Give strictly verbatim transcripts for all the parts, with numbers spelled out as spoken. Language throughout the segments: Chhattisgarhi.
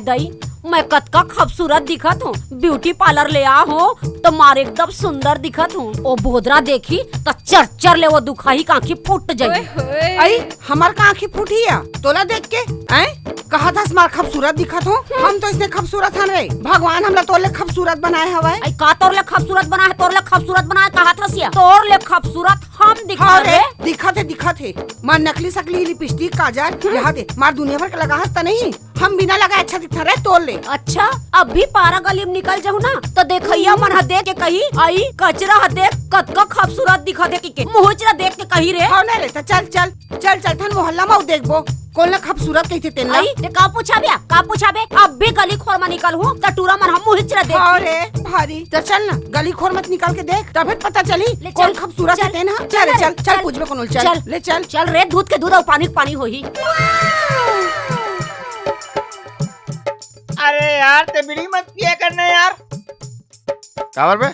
दई, मैं कतका खूबसूरत दिखत हूँ। ब्यूटी पार्लर ले आ हूँ त मार एकदम सुंदर दिखत हूँ। ओ बोदरा देखी त चर चर ले ओ दुखाही, आँखी फूट जाही। अई, हमर का आँखी फूटही या तोला देख के? हैं? कहत हस मार खूबसूरत दिखत हूँ? हम तो इसने खूबसूरत हन रे। भगवान हमला तोर ले खूबसूरत बनाए हवय। अई, का तोर ले खूबसूरत बनाए हे? तोर ले खूबसूरत बनाए कहत हस या? तोर ले खूबसूरत हम दिखत हन रे। दिखत हे, दिखत हे। मार नकली सकली लिपस्टिक, काजर, यहाँ दे। मार दुनिया भर के लगा हस त नहीं। हम बिना लगाए अच्छा दिखथन रे तोर ले। अच्छा, अब भी पारा गली में निकल जाहूँ ना, त देखइया मन ह देख के कही, "अई, कचरा ह देख, कतका खूबसूरत दिखत हे," कहिके। मुहुचरा देख के कही रे। हाँ ना रे, त चल, चल, चल, चलथन मोहल्ला म, अउ देखबो, कोन ला खूबसूरत कहिथे तेन ला। अई, ते का पूछा बे, का पूछा बे? अब भी गली खोर म निकल हूँ, त टूरा मन ह मुहुचरा देख। हाँ रे, भारी। त चल ना, गली खोर मत निकल के देख, तभे त पता चली, ले कोन चल, खूबसूरत हे चल, तेन ह। चल चल रे, चल, चल, चल। पूछबे कोनो ल, चल, चल। ले चल। चल रे, दूध के दूध अउ पानी के पानी होही। अरे यार, ते बीड़ी मत पिया कर ना यार। काबर बे?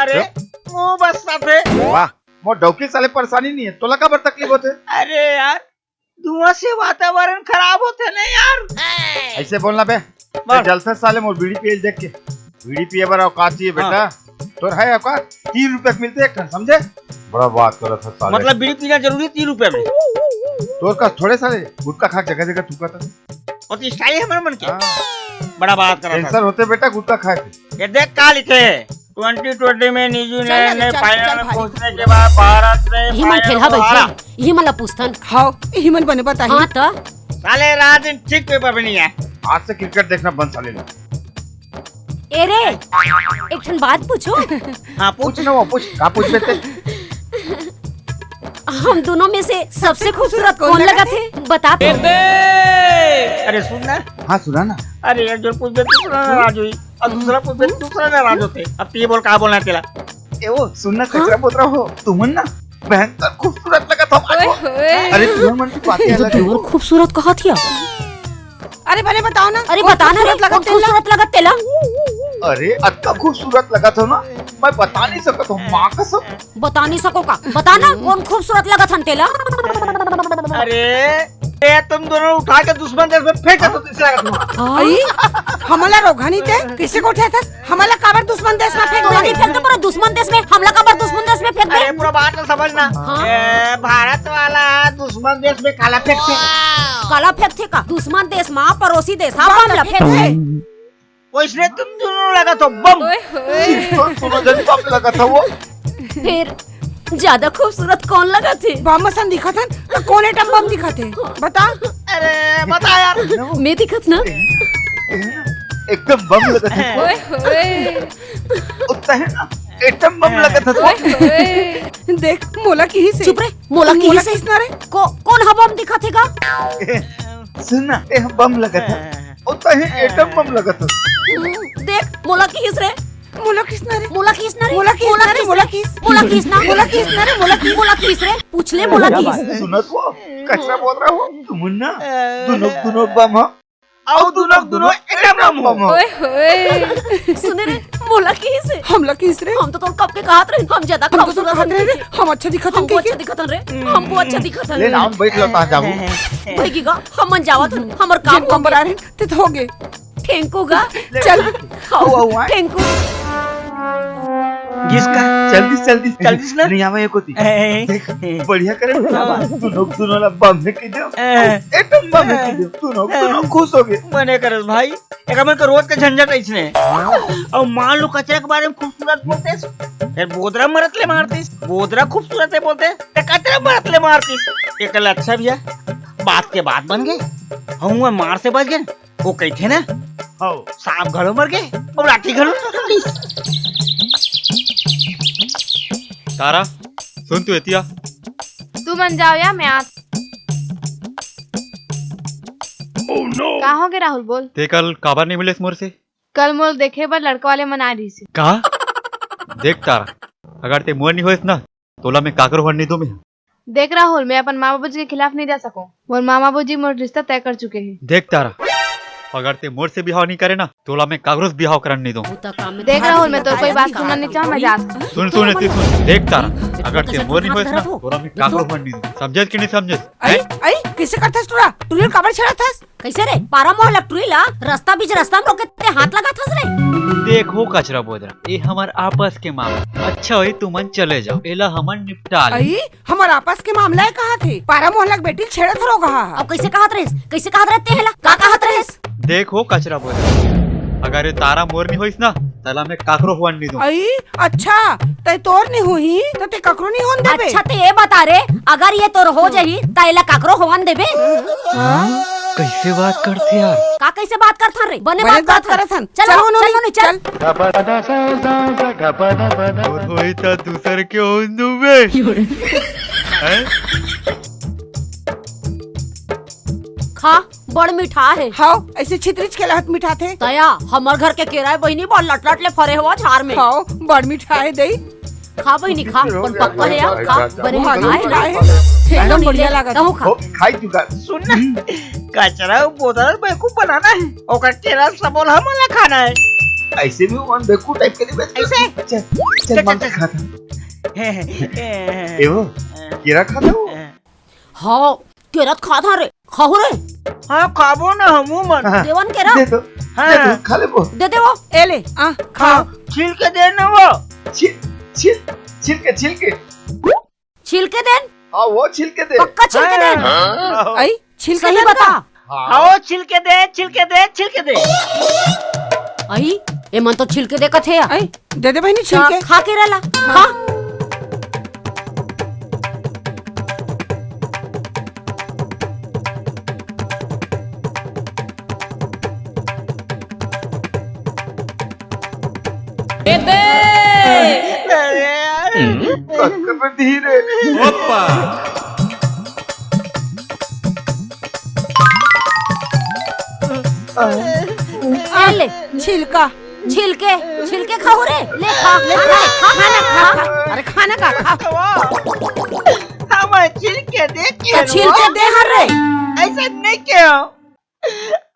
अरे, क्यों? मुंह बस्साथे। वाह, मोर डौकी साले परेशानी नहीं है, तोला काबर तकलीफ होथे? अरे यार, धुआं से वातावरण खराब होथे ना यार। ऐसे बोलना बे। बोल। जलसा साले मोर बीड़ी पिए देख के। बीड़ी पिए बर औकात चाहिए बेटा। हाँ। तोर है औकात? तीन रुपया के मिलथे एक ठन, समझे? बड़ा बात करत हस साले। मतलब बीड़ी पीना जरूरी है तीन रुपया में? तोर कस थोड़े साले गुटखा खा के जगह जगह थूकत हस। अउ तो स्टाइल हे हमर मन के। हाँ। बड़ा बात करत हस। कैंसर होथे बेटा गुटखा खाए से। ये देख का लिखे हे, ट्वेंटी ट्वेंटी में न्यूजीलैंड ने फाइनल में पहुंचने के बाद भारत ने इही मन फाइनल खेलहा को हारा। बइठे, इही मन ला पूछथन। हाँ, इही मन बने बताही। हाँ त। साले रात दिन ठीक पेपर में नहीं आए। आज से क्रिकेट देखना बंद साले लोग। ए रे, एक ठन बात पूछूं? हाँ, पूछ। पूछ ना वो, पूछ। का पूछबे ते? हम दोनों में से सबसे खूबसूरत कौन लगथे? बता तो। अरे सुन ना। हाँ, सुना ना। अरे एक जोन पूछबे, दूसरा नाराज होही, अउ दूसरा पूछबे, दूसरा नाराज होथे। अब ते बोल, का बोलना हे तेला? ए वो, सुन ना, हाँ? कचरा बोतरा हो, तुमन ना भयंकर खूबसूरत लगत हव। ओए होए। अरे तुमन मन के बातें अलग हे। खूबसूरत कहत हिया। अरे बने बताओ ना, अरे बता ना रे, कौन खूबसूरत लगत तेला? अरे अतका खूबसूरत लगत हव ना, मैं बता नहीं सकत हूँ, माँ कसम। बता नहीं सको का? बता ना, कौन खूबसूरत लगत हन तेला? अरे, ए, तुम दोनों उठा के दुश्मन देश में फेंक दो, तीसरा का धुआं। आई, हमला रोघा नहीं ते, किसे को उठाया था? हमला काबर दुश्मन देश में फेंक दे? नहीं फेंक दे, पूरा दुश्मन देश में, हमला काबर दुश्मन देश में फेंक दे? अरे, पूरा बात तो समझना। हाँ। ए, भारत वाला दुश्मन देश में काला फेंकथे। काला फेंकथे का? दुश्मन देश में, पड़ोसी देश, हाँ, बम ला फेंकथे। वैसने तुम दोनों लगत हो बम। ओए होए। तुम दोनों जन बम लगत हो वो। फिर ज्यादा खूबसूरत कौन लगत हे? बम असन दिखत हन, त कौन एटम बम दिखत हे? बता। अरे, बता यार। मैं दिखत ना? एकदम बम लगत हे। ओए होए। उतना है ना, एटम बम लगत हे। ओए होए। देख, मोला किहिस हे। चुप रे, मोला किहिस ना रे। को-, कौन हा बम दिखत हे गा? सुन ना, ए बम लगत हे। ओ तो हे एटम बम लगत हे। देख, मोला किहिस रे। मोला किहिस ना रे। मोला किहिस ना रे। मोला किहिस ना रे, मोला किहिस। मोला किहिस ना। मोला किहिस ना रे, मोला किहिस। मोला किहिस रे। पूछ ले, मोला किहिस। सुनत हो? कचरा बोल रहा हो? तुम ना, दुनों, दुनों बम हो। अउ दुनों, दुनों एटम बम हो। ओए होए। सुने रे, मोला किहिस हे। हमला किहिस रे। हम तो तोर कब के कहत रहे, हम ज्यादा खूबसूरत हन रे। हम अच्छा दिखत हन, हमको अच्छा दिखत हन रे। हमको अच्छा दिखत हन। ले नाम बैठ लो, कहाँ जाबो? भाई की गा, हमन जावत हन, हमर काम जेन काम बना रहे, ते तो हो गए। फेंकू गा। चल। आओ, आओ, आओ। फेंकू। घिसका। जल्दी, जल्दी। जल्दी से ना। नहीं आवे एको ती। ए, ए, देख, ए। बढ़िया करे। हाँ। तू लोग दोनों ला बम फेंक दे। ए। एटम बम फेंक दे। तू लोग, तू लोग खुश हो गए। मने करस भाई, एक हमन का रोज का झंझट है इसने। और मान लो कचरा के बारे में खूबसूरत बोलते, फिर बोदरा मरत ले मारतीस। बोदरा खूबसूरत है बोलते, तो कचरा मरत ले मारतीस। एक अच्छा भैया, बात के बात बन गए। हम मार से बच गए। वो कहिथे ना, हव। सांप घलो मर गे, अउ लाठी घलो टूट गे। तारा, सुन तू एतिया। तू मन जाओ या, मैं आत। का हो गे राहुल, बोल। ते कल काबर नहीं मिलेस मोर से? कल मोर देखे बर लड़का वाले मन आए रहिस हे। का? देख तारा, अगर ते मोर नहीं होएस ना, तोला मैं काकरो बर नहीं दूं मैं। देख राहुल, मैं अपन माँ बाबूजी के खिलाफ नहीं जा सकूं। मोर माँ बाबूजी मोर रिश्ता तय कर चुके हैं। देख तारा, अगर ते मोर से बिहाव नहीं करे ना, तोला मैं काकरो से बिहाव करन नहीं दूं। देख राहुल, मैं तोर कोई बात सुनना नहीं चाहूँ, मैं जात हूँ। सुन, सुन, एती सुन। देख तारा, अगर ते मोर नहीं होएस ना, तोला मैं काकरो बर नहीं दूं। समझेस कि नहीं समझेस? आई, आई, किसे करथस टूरा? टूरी काबर छेड़त हस? कइसे रे? पारा मोहल्ला के टुरी ला रस्ता बीच रस्ता में रोके ते हाथ लगाथस रे? देखो कचरा बोदरा, ये हमर आपस के मामला। अच्छा होही तुमन चले जाव, एला हमन निपटा ले। अई, हमर आपस के मामला हे कहाथे? पारा मोहल्ला के बेटी ल छेड़त हरव कहा। अब कइसे कहत रहिस? कइसे कहत रहे तेला? का कहत रहिस? देखो कचरा बोदरा, अगर ये तारा मोर नी होइस ना, तला मैं काकरो होवन नी दूं। अई, अच्छा, तय तोर नी होही, त ते काकरो नी होवन देबे? अच्छा, ते ये बता रे, अगर ये तोर हो जाही, त एला काकरो होवन देबे? हाँ? कइसे बात करथे यार? का कइसे बात करथन रे? बने बने बात बात करथन। करथन। चल, चल, चल, उन्होंने, उन्होंने, चल। चल। तोर होही त दूसर के होवन दूबे। हैं? खा, बड़ मिठा हे। हाव, अइसे छितरिच के लहत मिठाथे। तया, हमर घर के केरा हे बहिनी, बड़ लटलट ले फरे हवय झार में। हाव, बड़ मिठा हे दई। खा बहिनी, खा, बड़ पक्का हे यार, खा, बने भारी मिठा हे। मिठा हे। एकदम बढ़िया लागत हे। तहूँ खा। हो, खाई चुका। सुन ना, कचरा बोदरा ल बेवकूफ बनाना हे, ओकर केरा सबो ल हमन ला खाना हे। अइसे भी मन बेवकूफ टाइप के नहीं बन-, अइसे? चल, चल, चल, मन चल। से खा, खा। हे, हे, हे। ए वो, केरा खाता वो? हाव, केरा त खात हन रे, खाहू रे। हाँ, खाबो ना हमू मन। हाँ, देवन केरा। दे दो, हाँ। दे दो, खा लेबो। दे दे वो। ए ले, आ, खा। हाँ, छील के दे ना वो। छील, छील, छील के, छील के। छील के देन? हाँ, वो छील के दे। पक्का छील के देन? हाँ। अई, छील के सही देन बता। का? हाँ। हाँ, वो छील के दे, छील के दे, छील के दे। अई, एमन तो छील के दे कथे या। अई, दे दे बहिनी छील के। खा केरा ला, खा। दे दे। अरे यार, पत्थर पर धीरे। ओप्पा। आ ले, छिलका। छिलके, छिलके खाहू रे। ले खा, ले खा, खा, खा ना, खा, खा। अरे खा ना का, खा। हमर छिलके दे के तो छिलके दे हर रे। अइसे नहीं के हो।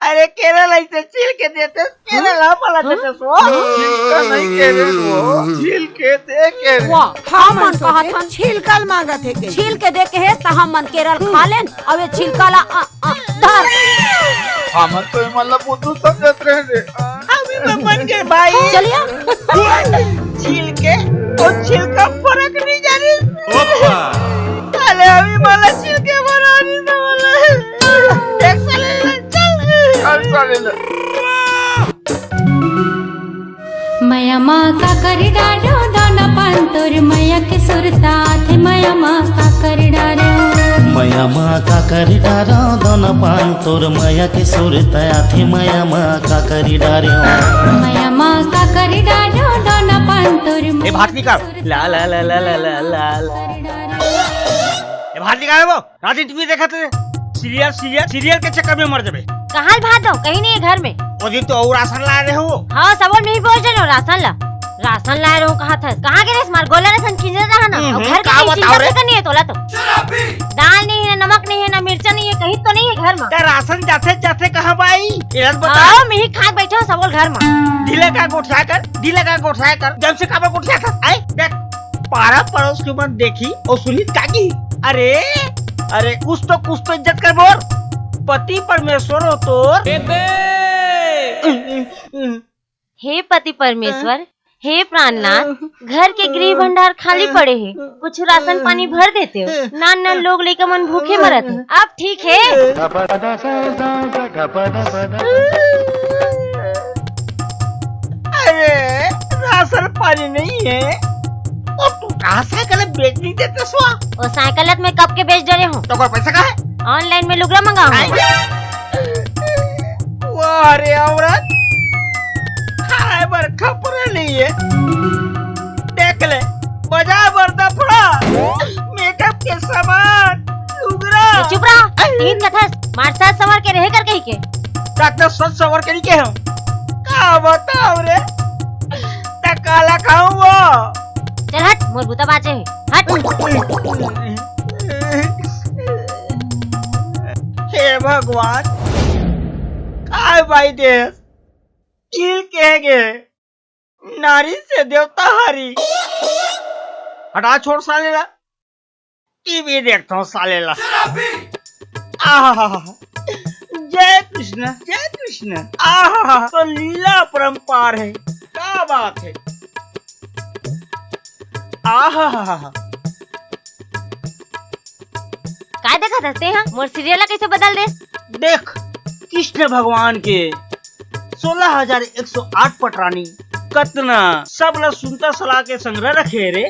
अरे केरा ला अइसे छिलके देते, केरा ला मला देते सो। छिलका नहीं के रे वो, छिलके दे के रे। वाह, हमन हमन सोचे कहत हन। छिलका ल मांगत हे के। छिलके दे के हे, त हमन केरा ल खा लेन। अबे छिलका ला, अ, अ, धर। हमन तो एमन ला बुद्धू समझत रहे रे। अभी तो बन गए भाई। चलिए। छिलके अउ छिलका फरक नहीं जानी। ओप्पा। अरे अभी मला छिलके बना नहीं तो मला। देख साले, चल। चल साले। मया मा काकर डारो दोना पान तोर मया के सुरता आथे, मया मा काकर डारो। मया मा काकर डारो दोना पान तोर मया के सुरता आथे, मया मा काकर डारो। मया मा काकर डारो दोना पान तोर ए भात निकाल। ला, ला, ला। ए भात निकाल वो। रात दिन टीवी देखत रहे। सीरियल, सीरियल, सीरियल के चक्कर में मर जाबे। कहाँ भात दो? कहीं नहीं है घर में। वो दिन तो अउ राशन लाए रहे हो। हाँ, सबो नहीं पहुँच रहे हो राशन ला। राशन लाए रहो कहा था? कहाँ के रे? मार गोला राशन किने रहा ना। हम्म, और घर के का नहीं बताओ चिंता रे? करनी है तोला तो। दाल नहीं है, नमक नहीं है, ना मिर्चा नहीं है, कहीं तो नहीं है घर में। ते राशन जाथे जाथे कहाँ बाई? इरत बता। हाँ, मैं ही खात बैठा हूँ सबो घर में। ढीला का गोठिया कर, ढीला का गोठिया कर। जब से काबर गोठिया था? आए, देख। पारा पड़ोस के मन देखी अउ सुनही त का कही? अरे, अरे, कुछ तो, कुछ तो इज्जत कर बोल। पति परमेश्वर हो तोर। हे पति परमेश्वर, हे प्राणनाथ, घर के गृह भंडार खाली पड़े हे, कुछ राशन पानी भर देते हो। नान नान लोग लइका मन भूखे मरत हे। अब ठीक हे। अरे, राशन पानी नहीं है। और तू कहाँ साइकिल बेच नहीं देते सो? वो साइकिल तो मैं कब के बेच डरे हूँ। तो कोई पैसा कहाँ है? ऑनलाइन में लुगरा मंगा हूँ। वाह रे औरत, खाए बर खपरे नहीं है। देख ले, बजा बर दफड़ा, मेकअप के सामान, लुगरा। ए, चुप रहा। अरे। तीन कथा मार साज संवार के रहे कर कही के। डॉक्टर सच सवर के नहीं के हम। का बताओ रे? त काला खाऊं वो? चल हट, मोर बुता बाचे हे। हट। हे भगवान, काय भाई देश? चील के गे, नारी से देवता हारी। हटा छोड़ साले ला। टीवी देखता हूँ साले ला। आहा, जय कृष्ण, जय कृष्ण। आहा, तो लीला अपरंपार हे, का बात हे। आहा, काय देखत हस तेहा? मोर सीरियल ला कइसे बदल देस? देख, कृष्ण भगवान के सोलह हजार एक सौ आठ पटरानी कतना सबला सुनता सला के संग्रह रखे रे।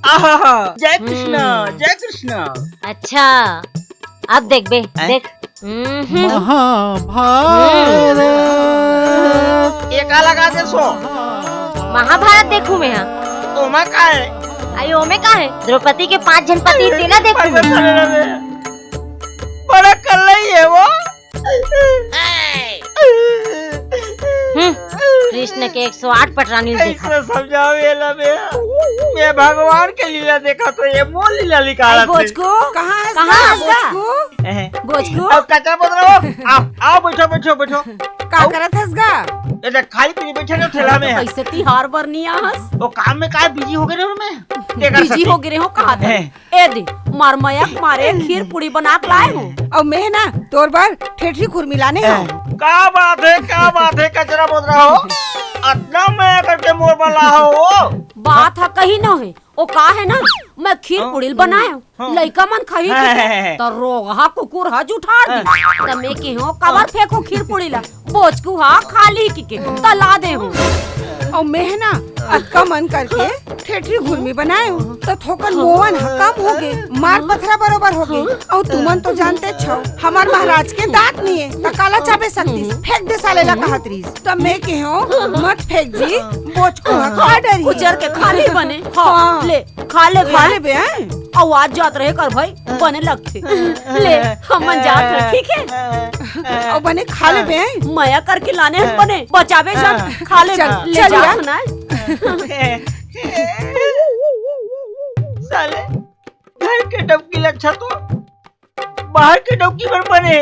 आहा, जय कृष्ण, हम्म। जय कृष्ण। अच्छा, अब देखबे, हैं? देख। हम्म। महाभारत। ये का लगा दे सो? महाभारत देखूं मैं, हाँ। ओमा का हे? आई ओमे का हे? द्रौपदी के पांच झन पति हे, तेला देखूं मैं। बड़ा कल्लई हे वो। हम्म, कृष्ण के एक सौ आठ पटरानी ल देखा। कैसे समझाओ ये ला बे? मैं भगवान के लीला देखा तो ये मोर लीला निकाला थे। बोचकू, कहाँ हस गा? बोचकू, बोचकू। अब कचरा बोतरा हो। आओ, आओ, बैठो, बैठो, बैठो। का करत हस गा? ये देख, खाली पीली बैठे रहो ठेला में। कैसे तिहार बर नहीं आहस? वो काम में काय बिजी हो गए रहो मैं। देखा बिजी सती। हो गए रहो कहा था। हैं। ए दे, मार मया के मारे खीर पूड़ी बना के लाए हूँ। और मैं ना तोर बर ठेठरी खुरमी लाने हूँ। का बात हे, का बात हे, कचरा बोतरा हो। अतना मया करके मोर बर लाए हो। बात हा कहीं न हे, ओ का हे ना, मैं खीर पूड़ी ल बनाए हूँ। हाँ। लइका मन खाही हाँ। कि त रोगहा कुकुर हा जुठार दी। त मैं केहेंव काबर फेंको खीर पूड़ी ला, बोचकू हा खा ली कि के, त ला दे हूँ। और मैं ना अतका मन करके ठेठरी खुरमी बनाए हूँ, त थोकन मोवन हा कम हो गे, मार पथरा बरोबर हो गे। और तुमन तो जानते छो, हमार महाराज के दांत नहीं है, त काला चाबे सकतीस, फेंक दे साले ला कहत रहीस। त मैं केहेंव मत फेंक जी, बोचकू हा खा डरही। उजर के खा ली बने। हाँ, हाँ। ले, खा ले खा बे। ले बे, हैं? आवाज जात रहे कर भाई, बने लगथे। ले, हमन जात रहे, ठीक है? और बने खा ले बे, हैं? मया करके लाने हम बने, बचाबे जा, खा ले चल, बे। ले चल जा यार। ना। साले, घर के डौकी लच्छा तो बाहर के डौकी बर बने।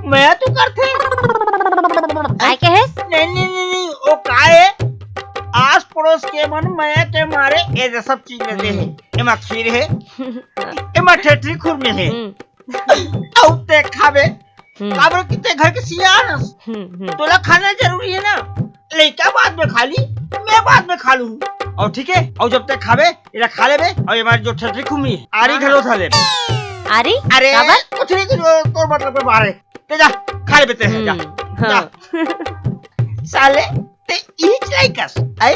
मैं तो करथे। काय कहेस? नहीं, नहीं, नहीं, नहीं, वो का हे? आस पड़ोस के मन मया के मारे ये सब चीज लेते हैं। एमा खीर हे, एमा ठेठरी खुरमी हे। हम्म, अउ ते खाबे, हम्म, काबर कि ते घर के सियान हस। हम्म, हम्म। तोला खाना जरूरी है ना, लइका बाद में खा ली, मैं बाद में खा लूँ। और ठीक है, और जब तक खाबे, एला खा लेबे, और ये हमारी जो ठेठरी खुरमी है, आरी घलो खा लेबे। आरी? अरे, काबर? कुछ नहीं, कुछ नहीं, तोर मतलब के बाहर है। ते जा, खा लेबे ते, जा, हम्म, जा। हाँ। साले, ते इही चलाई कस, आई?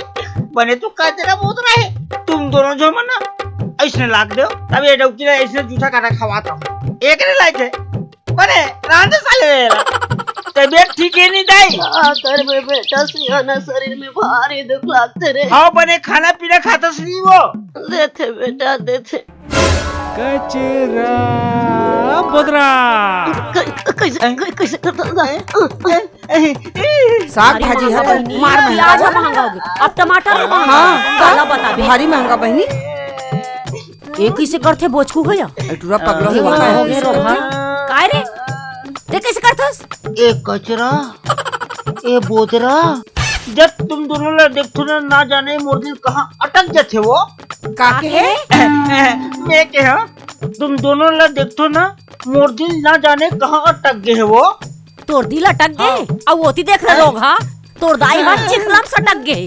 बने तू कचरा बोतरा है, तुम दोनों जो मन ना, ऐसने लाग दो, तब ये डौकी ना ऐसने जूठा काटा खवाता हूँ। एक ने लायक है, बने, रांधे साले रे। तबीयत ठीक है नहीं दाई? का करबे बेटा, सियाना शरीर में भारी दुख लागते रे। हाँ, बने खाना पीना खातस नहीं वो। देथे बेटा, देथे। कचरा बोतरा। कै-, कैसे, कै-, कैसे करता था? ए, ए, ए, साग भाजी हा बहिनी, मार महंगा आज हो। महंगा हो गया। अब टमाटर हा महंगा। हाँ, काला बता दे। भारी महंगा बहिनी। ये कैसे करथे बोचकू भैया? ए टूरा पगला अरे हुआ वाह, है। हो गया रोगहा। काय रे? ते कैसे करथस? ए कचरा, ए बोतरा। जब तुम दोनों ला देखथो ना, ना जाने मोर दिल कहाँ अटक जाथे वो। का कहे? मैं कहा, तुम दोनों ला देखथो ना, मोर दिल ना जाने कहाँ अटक गए है वो। तोर दिल अटक गए? हाँ। अब ओती देख रे रोगहा, तोर दाई हा चिखला म सटक गए।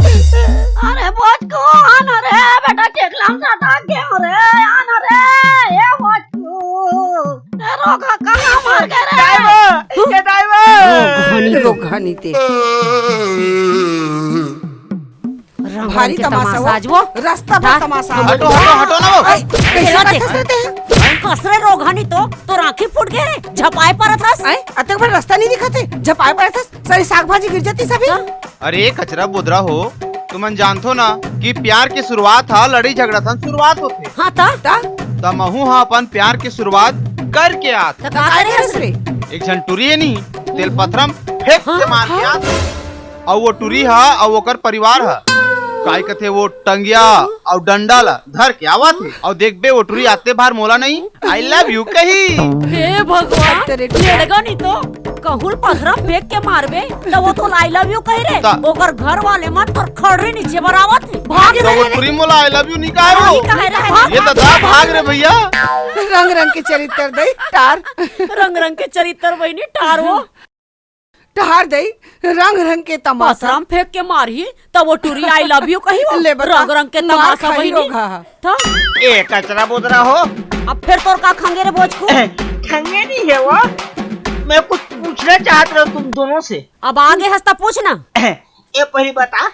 अरे बोचकू, आन रे बेटा, चिखला म सटक गए रे, आन रे, ए बोचकू। ए रोगहा कहाँ मर गए रे? ड्राइवर, ए ड्राइवर। रोगहानी ते। भारी तमाशा वो। आज वो। रास्ता भर तमाशा। हटो, हटो, हटो ना वो। ए, कैसे करत हस? कसरे रोगहानी तो, तोर आँखी फूट गए रे, झपाए परत हस। ए, अतक बड़ रास्ता नहीं दिखत हे, झपाए परत हस, सारी साग भाजी गिर जाती सभी। अरे कचरा बोतरा हो, तुमन जानथो ना कि प्यार के शुरुआत हा लड़ाई झगड़ा तन शुरुआत होथे। हाँ ता? ता? त महू हा अपन प्यार के शुरुआत करके आत। त का करे हस रे? एक झन टुरी हे नी, तेल पथरा म फेंक के मार के आत। अउ वो टुरी हा अउ ओकर परिवार हा काय कथे, वो टंगिया अउ डंडा ला धर के आवत हे। अउ देखबे, वो टुरी आते भार मोला नहीं I love you कही। हे भगवान, तेरे लेड़गा नहीं तो कहूल पथरा फेंक के मारबे, त वो तो I love you कही रे। ओकर घर वाले मन तोर खड़री नीचे बरावत हे। भाग रे। वो टुरी मोला I love you नहीं कहे वो। ये दादा, भाग रे भैया। रंग रंग के चरित्र दई टार। रंग रंग के चरित्र बहिनी टार वो। टहार दई, रंग रंग के तमाशा। पथरा म फेंक के मारही, त वो टूरी I love you कही वो। ले बता, रंग रंग के मार तमाशा खाही बहिनी। रोगहा। त ए कचरा बोदरा हो। अब फिर तोर का खंगे रे भोजकू? खंगे नहीं है वो, मैं कुछ पूछना चाहत रहा तुम दोनों से। अब आगे हंसता पूछ ना। ए पहली बता,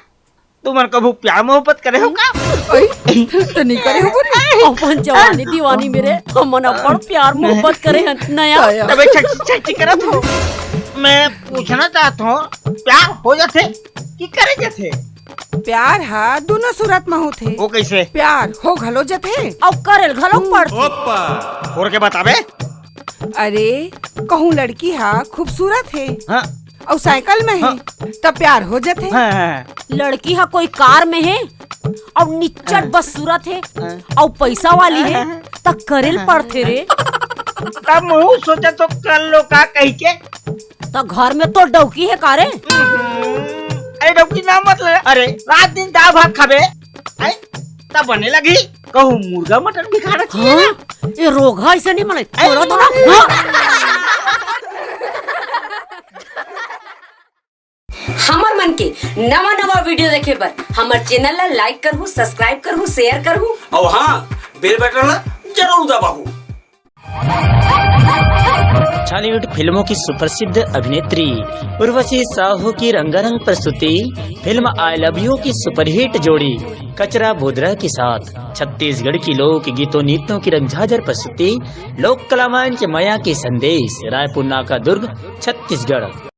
तुमन कभू प्यार मोहब्बत करे हो का? ओए, त नहीं करे हो बोली। अपन जवानी दीवानी मेरे, हमन अपन प्यार मोहब्बत करे हन नया। दया। तबे छक-, छक-, छक करत हो। मैं पूछना चाहत हूँ, प्यार हो जाथे कि करे जाथे? प्यार हा दोनों सूरत में होथे। वो कैसे? प्यार हो घलो जाथे। अउ करेल घलो पड़थे। ओपा। खोल के बताबे। अरे, कहूँ लड़की हा खूबसूरत हे। हाँ। अउ साइकिल में हे, हाँ। त प्यार हो जाथे। हाँ। लड़की हा कोई कार में हे, अउ निच्चट हाँ। बस सूरत हे, हाँ। अउ पैसा वाली हे, हाँ। त करेल हाँ। पड़थे रे। तब महू सोचा तो कर लो का कही के। त घर में तो डौकी हे का रे? हम्म। अरे डौकी ना मत ले। अरे रात दिन दाल भात खाबे, हैं? तब बने लगी। कहूँ मुर्गा मटन भी खाना चाहिए ना। हाँ? ये रोगहा ऐसे नहीं बनाई। बोला तो ना। हाँ? हमर मन के नवा नवा वीडियो देखे बर हमर चैनल ला लाइक करहू, सब्सक्राइब करहू, शेयर करहू। अउ हाँ, बेल बटन ला जरूर दबाहू। छॉलीवुड फिल्मों की सुप्रसिद्ध अभिनेत्री उर्वशी साहू की रंगारंग प्रस्तुति फिल्म I love you की सुपरहिट जोड़ी कचरा बोदरा के साथ छत्तीसगढ़ की लोक गीतों नृत्यों की रंगझाझर प्रस्तुति लोक कला मंच मया के संदेश, रायपुर नाका दुर्ग, छत्तीसगढ़।